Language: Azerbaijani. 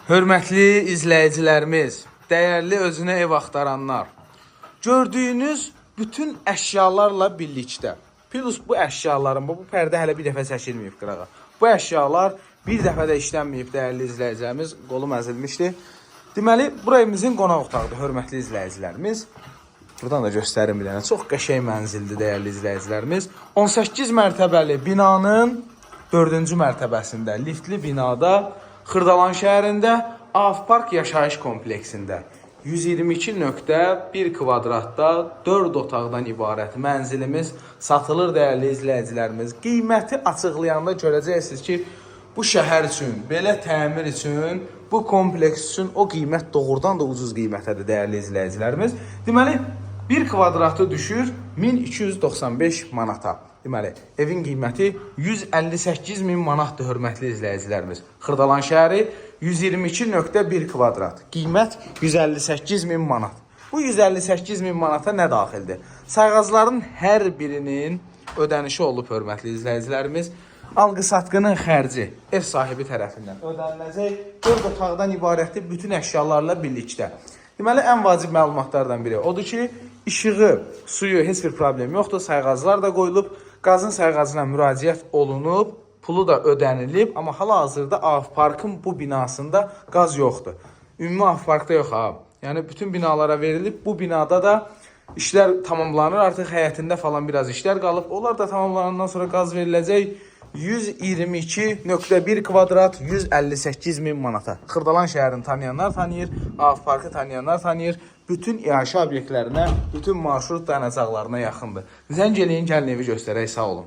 Hörmətli izləyicilərimiz, dəyərli özünə ev axtaranlar. Gördüyünüz bütün əşyalarla birlikdə, plus bu əşyaların, bu pərdə hələ bir dəfə çəkilməyib qırağa. Bu əşyalar bir dəfə də işlənməyib, dəyərli izləyicilərimiz, qolum əzilmişdi. Deməli, bura evimizin qonaq otağıdır, hörmətli izləyicilərimiz. Buradan da göstərim bir dənə. Çox qəşəng mənzildir, dəyərli izləyicilərimiz. 18 mərtəbəli binanın 4-cü mərtəbəsində, liftli binada, Xırdalan şəhərində, Avpark yaşayış kompleksində 122.1 kvadratda 4 otaqdan ibarət mənzilimiz satılır, dəyərli izləyicilərimiz. Qiyməti açıqlayanda görəcəksiniz ki, bu şəhər üçün, belə təmir üçün, bu kompleks üçün o qiymət doğrudan da ucuz qiymətədir, dəyərli izləyicilərimiz. Deməli, bir kvadratı düşür 1295 manata. Deməli, evin qiyməti 158 min manatdır, hörmətli izləyicilərimiz. Xırdalan şəhəri, 122.1 kvadrat. Qiymət 158 min manat. Bu 158 min manata nə daxildir? Sayğacların hər birinin ödənişi olub, hörmətli izləyicilərimiz. Alqı-satqının xərci ev sahibi tərəfindən ödəniləcək. 4 otaqdan ibarətdir, bütün əşyalarla birlikdə. Deməli, ən vacib məlumatlardan biri odur ki, işığı, suyu heç bir problem yoxdur. Sayğaclar da qoyulub, qazın sayğacına müraciət olunub, pulu da ödənilib, amma hal-hazırda Avparkın bu binasında qaz yoxdur. Ümumi Avparkda yox ha. Yəni bütün binalara verilib, bu binada da işlər tamamlanır. Artıq həyətində falan biraz işlər qalıb. Onlar da tamamlanandan sonra qaz veriləcək. 122.1 kvadrat 158 min manata. Xırdalan şəhərini tanıyanlar tanıyır, Avparkı tanıyanlar tanıyır. Bütün iaşə obyektlərinə, bütün marşrut dayanacaqlarına yaxındır. Zəng eləyin, gəlin evi göstərək. Sağ olun.